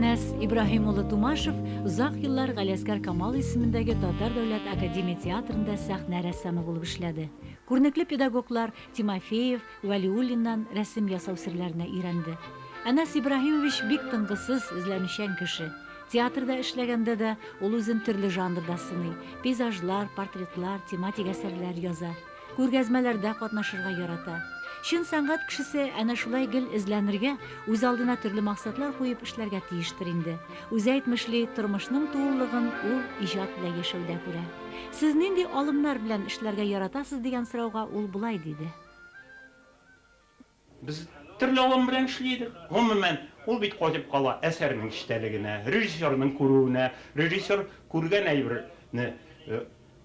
Әнәс Ибраһим улы Тумашев озак еллар Галиәсгар Камал исемендәге Татар дәүләт академия театрында сәхнә рәссамы булып эшләде. Күренекле педагоглар Тимофеев, Вәлиуллиннан рәсем ясау серләренә өйрәнде. Әнәс Ибраһимович бик тынгысыз, эзләнүчән кеше. Театрда эшләгәндә дә ул үзен төрле жанрда сыный, пейзажлар, портретлар, тематик әсәрләр яза. Күргәзмәләрдә катнашырга ярата. Чын сәнгать кешесе әнә шулай гел эзләнергә, үз алдына төрле максатлар куеп эшләргә тиештер инде. Үзе әйтмешли, тормышның тулылыгын ул иҗат белән яшәүдә күрә. Сез нинди алымнар белән эшләргә яратасыз дигән сорауга ул болай диде. Без төрле алым белән эшли идек. Гомумән, ул бит кайтып кала әсәрнең эчтәлегенә, режиссерның күрүенә. Режиссер күргән әйберне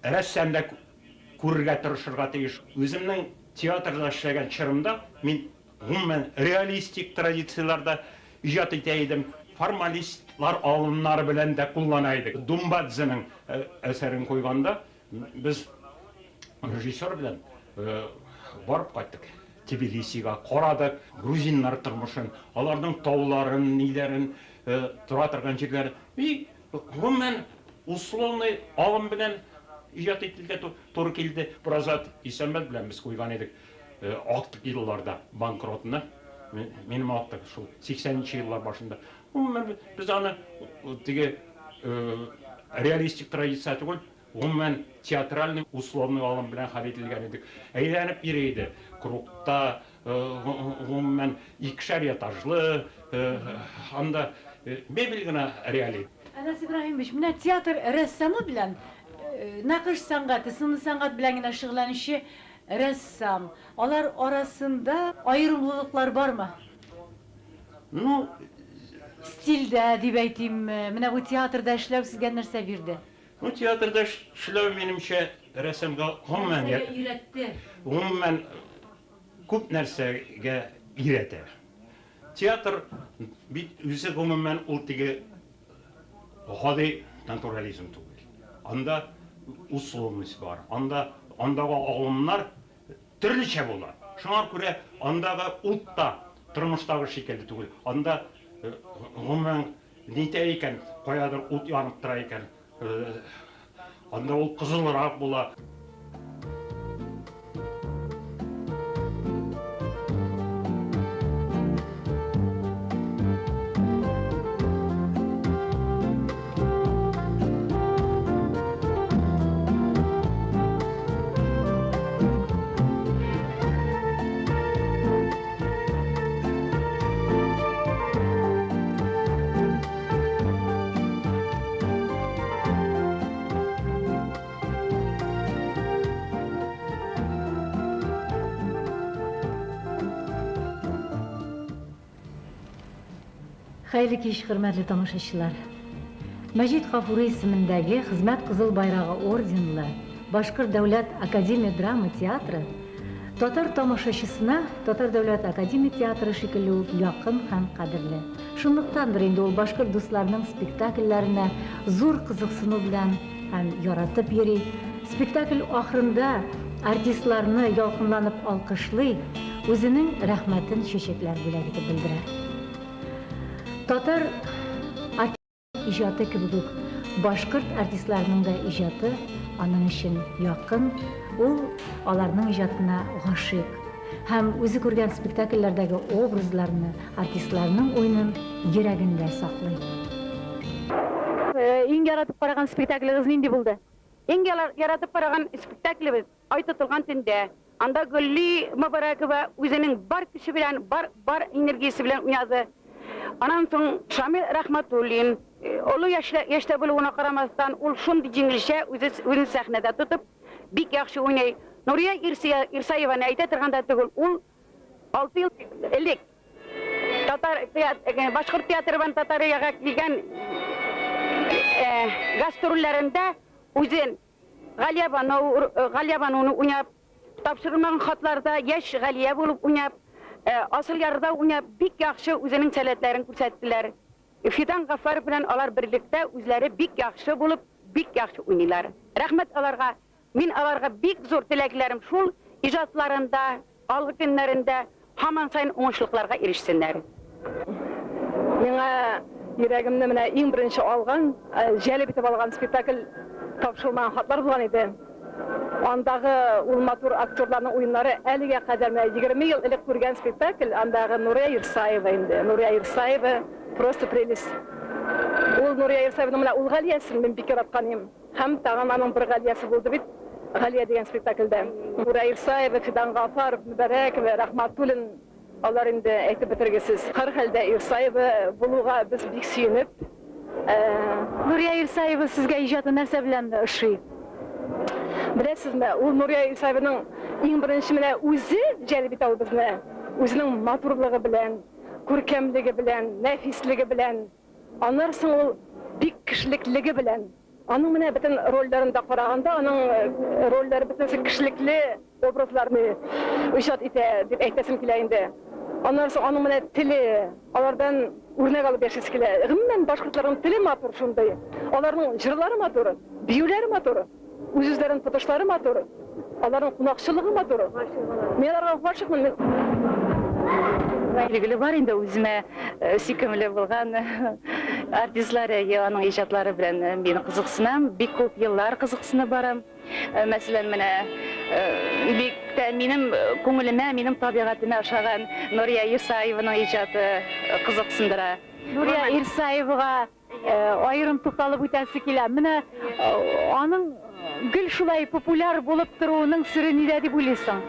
рәссам да күрергә тырышырга тиеш. Үземнең театрда эшләгән чорымда мин, гомумән, реалистик традицияләрдә иҗат итә идем. Формалистлар алымнары белән дә куллана идек. Думбадзеның әсәрен куйганда без режиссер белән барып кайттык. Тбилисига, карадык грузиннар тормышын, аларның тауларын, ниләрен, тора торган җирләрен. И, гомумән, условный алым белән иҗат ителгә туры килде. Празат Исәнбәт белән без куйган идек актык елларда банкротны. Минем актык шул 80 нче еллар башында. Гомумән, без аны теге реалистик традиция түгел, Гомумән, театральный условный алым белән хәл ителгән идек. Әйләнеп йөри иде. Кругта, гомумән, икешәр этажлы, анда мебель генә реаль. Әнәс Ибраһимович, менә театр рәссамы белән нәкыш сәнгате, сынлы сәнгать белән генә шөгыльләнүче рәссам, алар арасында аерымлылыклар бармы? Ну, Стильдә, дип әйтимме, менә бу театрда эшләү сезгә нәрсә бирде? Ну, театрда эшләү, минемчә, рәссамга гомумән, Нәрсәгә өйрәтте? Гомумән, күп нәрсәгә өйрәтә. Театр бит үзе гомумән ул теге гади натурализм түгел. Анда условность бар, анда андагы алымнар төрлечә була. Шуңа күрә андагы ут та тормыштагы шикелле түгел. Анда гомумән Нитә икән, каядыр ут янып тора икән, анда ул кызылрак була. Хәерле кич, хөрмәтле тамашачылар. Мәҗит Гафури исемендәге Хезмәт Кызыл Байрагы орденлы Башкорт дәүләт академия драма театры Татар тамашачысына Татар дәүләт академия театры шикелле үк якын һәм кадерле. Шунлыктандыр инде ул башкорт дусларының спектакльләренә зур кызыксыну белән һәм яратып йөри, спектакль ахырында артистларны ялкынланып алкышлый, үзенең рәхмәтен чәчәкләр бүләк итеп белдерә. Татар. Иҗаты кебек үк, башкорт артистларының да иҗаты аның өчен якын, ул аларның иҗатына гашыйк һәм үзе күргән спектакльләрдәге образларны, артистларның уенын йөрәгендә саклый. Иң яратып караган спектаклегыз нинди булды? Иң яратып караган спектаклебез Ай тотылган төндә. Анда Гөлли Мөбарәкова үзенең бар көче белән, бар, бар энергиясе белән уйнады. Аннан соң Шамил Рәхмәтуллин, олы яшьлә, яшьтә булуына карамастан, ул шундый җиңелчә үзе, үзен сәхнәдә тотып, бик яхшы уйный. Нурия Ирсия, Ирсаеваны әйтә торган да түгел, ул алты ел элек татар теат, башкорт театры белән Татариягә килгән гастрольләрендә үзен Галиябану, Галиябануны уйнап, тапшырылмаган хатларда яшь Галия булып уйнап, Асылъярда уйнап, бик яхшы үзенең сәләтләрен күрсәттеләр. Фидан Гаффаров белән алар берлектә үзләре бик яхшы булып, бик яхшы уйныйлар. Рәхмәт аларга. Мин аларга бик зур теләкләрем шул, иҗатларында, Алгы көннәрендә һаман саен уңышлыкларга ирешсеннәр. Миңа Йөрәгемне менә иң беренче алган, җәлеп итеп алган спектакль Тапшырылмаган хатлар булган иде. Андагы ул матур актерларның уеннары әлегә кадәр менә 20 ел элек күргән спектакль, андагы Нурия Ирсаева инде. Нурия Ирсаева просто прелесть. Ул Нурия Ирсаеваның менә ул Галиясен мин бик яраткан идем. Һәм тагын аның бер Галиясе булды бит, Галия дигән спектакльдә. Нурия Ирсаева, Фидан Гафаров, Мөбарәкова, Рәхмәтуллин Алар инде әйтеп бетергесез. Һәрхәлдә Ирсаева булуга без бик сөенеп. Нурия Ирсаева сезгә иҗаты нәрсә белән ошый? Беләсезме, ул Нурия Ирсаеваның иң беренче менә үзе җәлеп итә ул безне. Үзенең матурлыгы белән, күркәмлеге белән, нәфислеге белән. Аннан соң ул бик кешелеклеге белән. Аның менә бөтен рольләрен дә караганда, аның рольләре бөтенесе кешелекле образларны иҗат итә дип әйтәсем килә инде. Аннан соң аның менә теле, алардан үрнәк алып яшисе килә. Гомумән, башкортларның теле матур шундый. Аларның җырлары матур, биюләре матур, үз-үзләрен тотышлары матур, аларның кунакчыллыгы матур. Мин аларга гашыйкмын. Билгеле бар инде үземә сөйкемле булган артистлар, әйе, аның иҗатлары белән мин кызыксынам, бик күп еллар кызыксынып барам. Мәсәлән, менә бик тә минем күңелемә, минем табигатемә ошаган Нурия Ирсаеваның иҗаты кызыксындыра. Нурия Ирсаевага Аерым тукталып үтәсе килә. Менә аның гел шулай популяр булып торуының сере нидә дип уйлыйсың?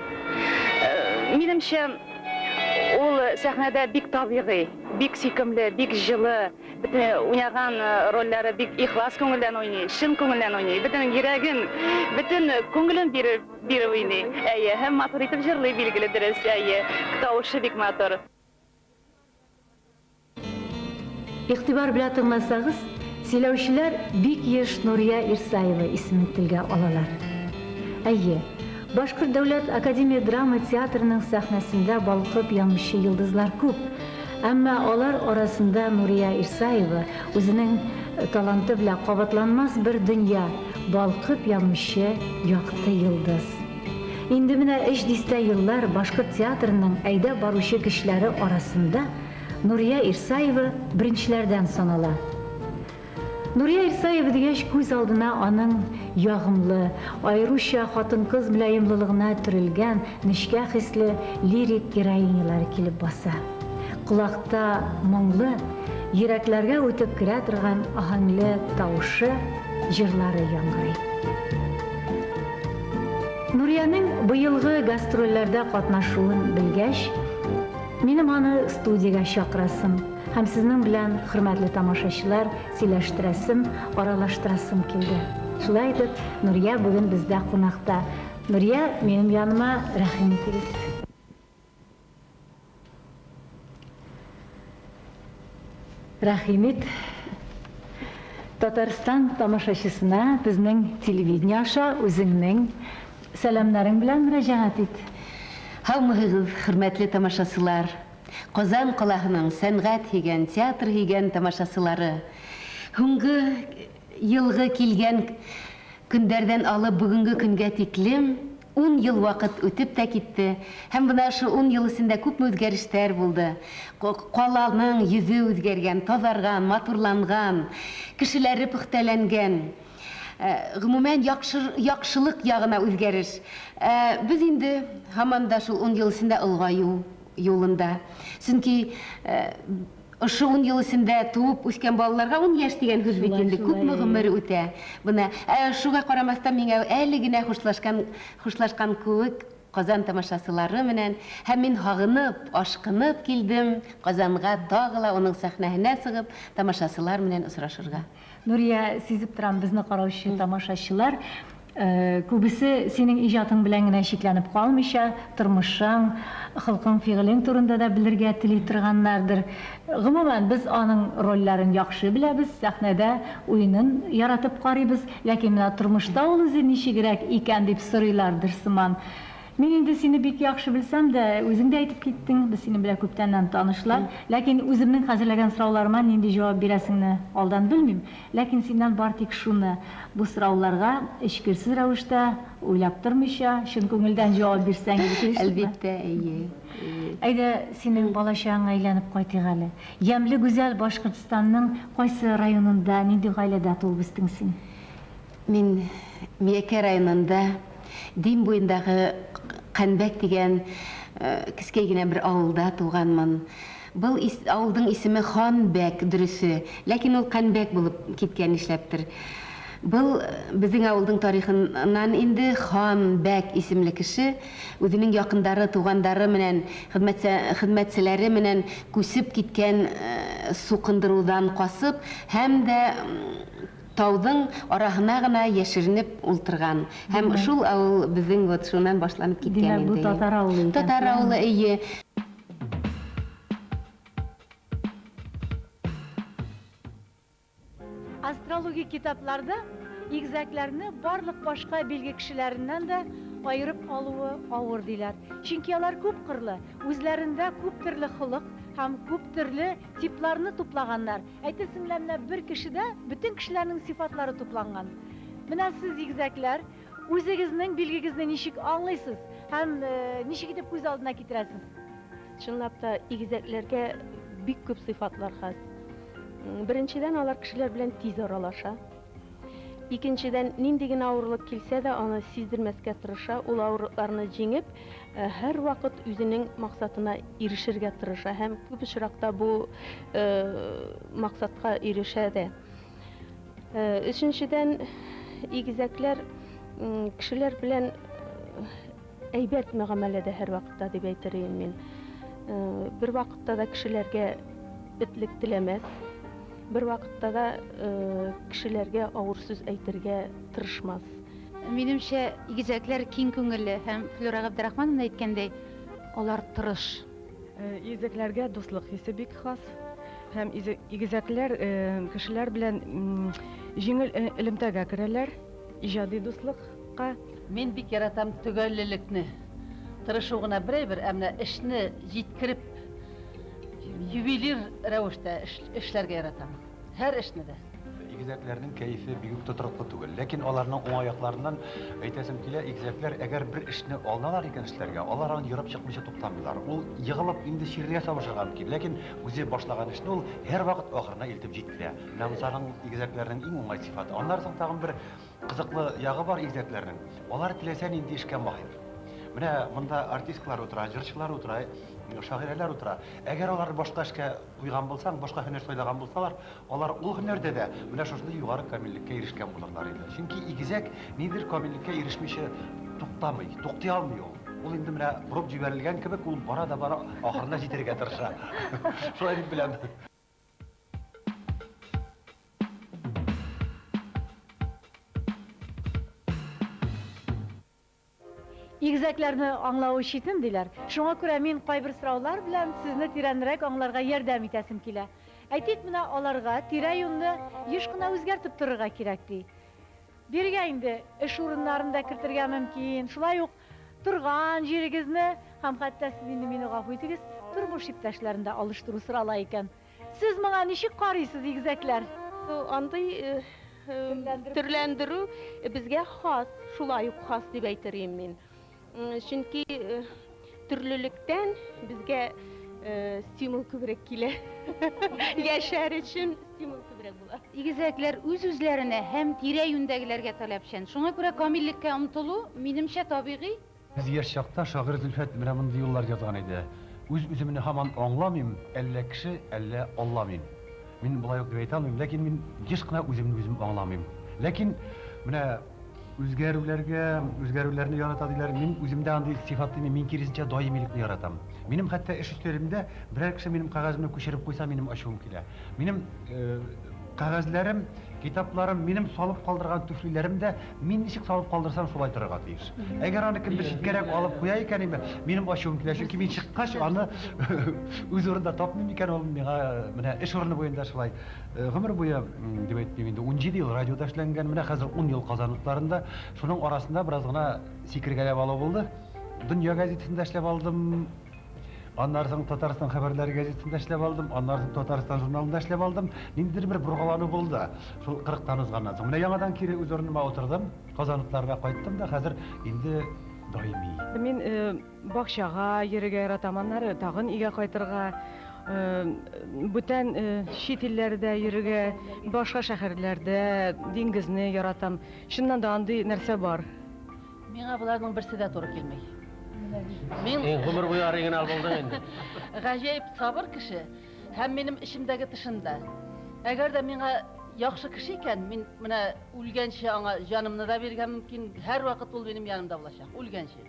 Минемчә, ул сәхнәдә бик табигый, бик сөйкемле, бик җылы. Бөтен уйнаган рольләре бик ихлас күңелдән уйный, чын күңелдән уйный. Бөтен йөрәген, бөтен күңелен биреп, биреп уйный. Әйе, һәм матур итеп җырлый, билгеле, дөрес, әйе. Тавышы бик матур. Игътибар белән тыңласагыз, сөйләүчеләр бик еш Нурия Ирсаева исемен телгә алалар. Әйе, Башкорт дәүләт академия драма театрының сәхнәсендә балкып янучы йолдызлар күп, әмма алар арасында Нурия Ирсаева үзенең таланты белән кабатланмас бер дөнья, балкып янучы якты йолдыз. Инде менә өч дистә еллар башкорт театрының әйдәп баручы көчләре арасында Нурия Ирсаева беренчеләрдән санала. Нурия Ирсаева дигәч, күз алдына аның ягымлы, аеруча хатын-кыз мөлаемлылыгына төрелгән нечкә хисле лирик героинялары килеп баса. Колакта моңлы, йөрәкләргә үтеп керә торган аһәңле тавышы, җырлары яңгырый. Нуриянең быелгы гастрольләрдә катнашуын белгәч, Минем аны студиягә чакырасым һәм сезнең белән, хөрмәтле тамашачылар, сөйләштерәсем, аралаштырасым килде. Шулай итеп, Нурия бүген бездә кунакта. Нурия, минем яныма рәхим итегез. Рәхим ит. Татарстан тамашачысына безнең телевидение аша үзеңнең Сәламнәрең белән мөрәҗәгать ит. Һаумыһыгыз, хөрмәтле тамашасылар! Казан калаһының сәнгать һөйгән, театр һөйгән тамашасылары! Һуңгы елгы килгән көндәрдән алып бүгенге көнгә тиклем ун ел вакыт үтеп тә китте һәм менә шул ун ел эчендә күпме үзгәрештәр булды. Каланың йөзе үзгәргән, тазарган, матурланган, кешеләре пөхтәләнгән. Гомумән, яхшылык ягына үзгәреш. Ә без инде һаман да шул ун ел эчендә олыгаю юлында. Чөнки ошо ун ел эчендә туып үскән балаларга ун яшь дигән һүз бит инде, күпме гомер үтә. Менә, ә шуга карамастан, миңа әле генә хушлашкан, хушлашкан кебек Казан тамашасылары менән һәм мин һагынып, ашкынып килдем Казанга тагы ла уның сәхнәһенә сыгып, тамашасылар менән очрашырга. Нурия, сизеп торам, безне караучы тамашачылар күбесе синең иҗатың белән генә чикләнеп калмыйча, тормышың, холкың-фигылең турында да белергә тели торганнардыр. Гомумән, без аның рольләрен яхшы беләбез, сәхнәдә уенын яратып карыйбыз, ләкин менә тормышта ул үзе ничегрәк икән дип сорыйлардыр сыман. Мин инде сине бик яхшы белсәм дә, үзең дә әйтеп киттең, без синең белән күптәннән танышлар. Ләкин үземнең хәзерләгән сорауларыма нинди җавап бирәсеңне алдан белмим. Ләкин синнән бар тик шуны, бу сорауларга эчкерсез рәвештә, уйлап тормыйча, чын күңелдән җавап бирсәң иде, килештекме? Әлбиттә, әйе, әйе. Әйдә, синең балачагыңа әйләнеп кайтыйк әле. Ямьле, гүзәл Башкортстанның кайсы районында, нинди гаиләдә туып үстең син? Мин Миякә районында Дим буендагы Канбәк дигән кескәй генә бер авылда туганмын. Был авылдың исеме Ханбәк, дөресе, ләкин ул Канбәк булып киткән нишләптер. Был безнең авылдың тарихыннан инде Хан Бәк исемле кеше үзенең якындары, тугандары менән, хезмәтчеләре менән күчеп киткән сукындырудан касып һәм дә Тауның араһына гына яшеренеп ултырган. Һәм шул авыл безнең вот шуннан башланып киткән инде. Димәк, бу татар авылы икән. Татар авылы, әйе. Астрологик китапларда игезәкләрне барлык башка билге кешеләреннән дә аерып алуы авыр диләр. Чөнки алар күпкырлы, үзләрендә күптөрле холык һәм күптөрле типларны туплаганнар. Әйтерсең лә менә бер кешедә бөтен кешеләрнең сыйфатлары тупланган. Менә сез, игезәкләр, үзегезнең билгегезне ничек аңлыйсыз һәм ничек итеп күз алдына китерәсез? Чынлап та, игезәкләргә бик күп сыйфатлар хас. Беренчедән, алар кешеләр белән тиз аралаша. Икенчедән, нинди генә авырлык килсә дә, аны сиздермәскә тырыша, ул авырлыкларны җиңеп, һәрвакыт үзенең максатына ирешергә тырыша һәм күп очракта бу максатка ирешә дә. Өченчедән, игезәкләр кешеләр белән әйбәт мөгамәләдә һәрвакытта дип әйтер идем мин. Бервакытта да кешеләргә этлек теләмәс. Бервакытта да кешеләргә авыр сүз әйтергә тырышмас. Минемчә, игезәкләр киң күңелле һәм, Флюра Габдрахмановна әйткәндәй, алар тырыш. Игезәкләргә дуслык хисе бик хас. Һәм игезәкләр кешеләр белән җиңел элемтәгә керәләр, иҗади дуслыкка. Мин бик яратам төгәллелекне. Тырышу гына бер әйбер, ә менә эшне җиткереп, ювелир рәвештә эшләргә яратам. Һәр эшне дә. Игезәкләрнең кәефе бик үк тотрыклы түгел. Ләкин аларның уңай якларыннан әйтәсем килә, игезәкләр әгәр бер эшне алыналар икән эшләргә, алар аны ерып чыкмыйча туктамыйлар. Ул егылып инде чиргә сабышырга мөмкин, ләкин үзе башлаган эшне ул һәрвакыт ахырына илтеп җиткерә. Менә монысы аның игезәкләрнең иң уңай сыйфаты. Аннары соң тагын бер Кызыклы ягы бар игезәкләрнең, алар теләсә нинди эшкә маһир. Менә монда артисткалар утыра, җырчылар утыра, шагыйрәләр утыра. Әгәр аларны башка эшкә куйган булсаң, башка һөнәр сайлаган булсалар, алар ул һөнәрдә дә менә шушындый югары камиллеккә ирешкән булырлар иде. Чөнки игезәк ниндидер камиллеккә ирешмичә туктамый, туктый алмый ул. Ул инде менә борып җибәрелгән кебек, ул бара да бара, ахырына җитәргә тырыша. Шулай дип беләм. Игезәкләрне аңлавы читен, диләр. Шуңа күрә мин кайбер сораулар белән сезне тирәнрәк аңларга ярдәм итәсем килә. Әйтик, менә аларга тирә-юньне еш кына үзгәртеп торырга кирәк, ди. Бирегә инде эш урыннарын да кертергә мөмкин, шулай ук торган җирегезне һәм хәтта, сез инде мине гафу итегез, тормыш иптәшләрен дә алыштыру сорала икән. Сез моңа ничек карыйсыз, игезәкләр? Андый төрләндерү безгә хас, шулай ук хас дип әйтер идем мин. Чөнки төрлелектән безгә стимул күбрәк килә. Яшәр өчен стимул күбрәк була. Игезәкләр үз-үзләренә һәм тирә-юньдәгеләргә таләпчән. Шуңа күрә камиллеккә омтылу, минемчә, табигый. Без яшь чакта шагыйрь Зөлфәт менә мондый юллар язган иде, Үз-үземне һаман аңламыйм, әллә кеше, әллә Алла мин. Мин болай ук дип әйтә алмыйм, ләкин мин еш кына үземне үзем аңламыйм. Ләкин менә үзгәрүләргә, үзгәрүләрне ярата диләр, мин үземдә андый сыйфат тоймыйм, мин киресенчә даимилекне яратам. Минем хәтта эш өстәлемдә берәр кеше минем кәгаземне күчереп куйса, минем ачуым килә. Минем Кәгазьләрем, китапларым, минем салып калдырган түфлиләрем дә мин ничек салып калдырсам, шулай торырга тиеш. Әгәр аны кемдер читкәрәк алып куя икән, инде минем ачуым килә, чөнки мин чыккач аны үз урынында тапмыйм икән, ул миңа менә эш урыны буенда шулай. Гомер буе, дип әйтмим инде, 17 ел радиода эшләнгән, менә хәзер 10 ел Казан утларында. Шуның арасында бераз гына сикергәләп алу булды. Дөнья газетасында эшләп алдым. Аннары соң Татарстан хәбәрләре газетасында эшләп алдым, аннары соң Татарстан журналында эшләп алдым. Ниндидер бер боргалану булды. Шул 40-тан узганнан соң. Менә яңадан кире үз урыныма утырдым. Казан утларына кайттым да, хәзер инде даими. Мин бакчага йөрергә яратам, аннары тагын өйгә кайтырга, бүтән чит илләрдә йөрергә, башка шәһәрләрдә, диңгезне яратам. Чыннан да андый нәрсә бар. Миңа боларның берсе дә туры килми. Мин Син гомер буе оригинал булдың инде. Гаҗәеп сабыр кеше һәм минем эчемдәге тышында. Әгәр дә миңа яхшы кеше икән, мин менә үлгәнче аңа җанымны да бирергә мөмкин, һәрвакыт ул минем янымда булачак, үлгәнче.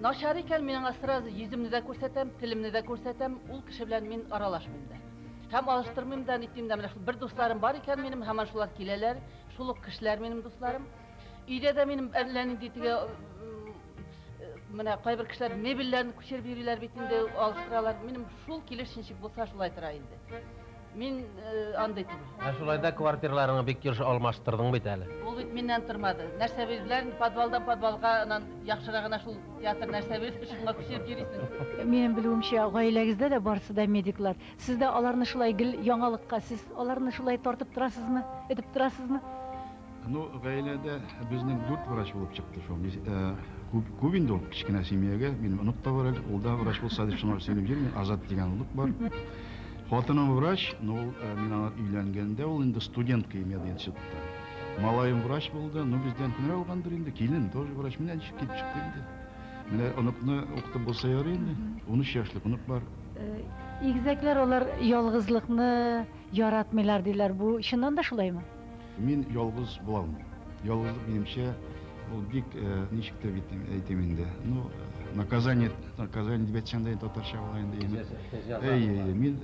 Начар икән, мин аңа сразу йөземне дә күрсәтәм, телемне дә күрсәтәм, ул кеше белән мин аралашмыйм да. Һәм алыштырмыйм да, нитмим дә. Менә шул бер дусларым бар икән минем, һаман шулар киләләр, шул ук кешеләр минем дусларым. Өйдә дә минем әллә нинди теге менә кайбер кешеләр мебельләрне күчереп йөриләр бит инде, алыштыралар. Минем шул килеш ничек булса шулай тора инде. Мин андый түгел. Ә шулай да квартираларыңны бик еш алмаштырдың бит әле. Ул бит миннән тормады. Нәрсә бирделәр инде, подвалдан подвалга, аннан яхшырагына шул театр нәрсә бирде, шуңа күчереп йөрисең. Минем белүемчә, гаиләгездә дә барысы да медиклар. Сез дә аларны шулай гел яңалыкка, сез аларны шулай тартып торасызмы, этеп торасызмы? Ну, гаиләдә безнең дүрт врач булып чыкты шул. Күп, күп инде ул кечкенә семьягә. Минем онык та бар әле, ул да врач булса дип шуңа сөенеп йөрим. Азат дигән онык бар. Хатыным врач, но ул мин аңа өйләнгәндә ул инде студентка мединститутта. Малаем врач булды, ну бездән көнрәк алгандыр инде. Килен тоже врач. Менә ничек килеп чыкты инде. Менә оныкны укытып булса ярый инде. 13 яшьлек онык бар. Игезәкләр алар ялгызлыкны яратмыйлар диләр. Бу чыннан да шулаймы? Мин ялгыз була алмыйм. Ялгызлык, минемчә, ул бик, ничек тә бит әйтим инде, ну, наказание, наказание дип әйтсәң дә татарча була инде. Әйе, әйе, мин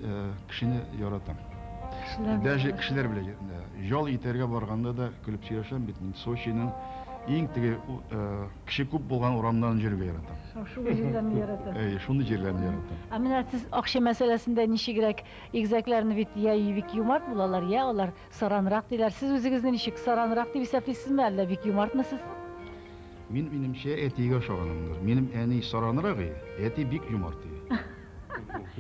кешене яратам. Даже кешеләр белән ял итәргә барганда да көлеп сөйләшәм бит, мин Сочиның иң теге кеше күп булган урамнарын йөрергә яратам. Шул җирләрне яратам. Әйе, шундый җирләрне яратам. Ә менә сез акча мәсьәләсендә ничегрәк? Игезәкләрне бит я бик юмарт булалар, я алар Саранрак диләр. Сез үзегезне ничек, саранрак дип исәплисезме, әллә бик юмартмы сез? Мин, минемчә, әтигә ошаганымдыр. Минем әни саранрак и, әти бик юмарт и.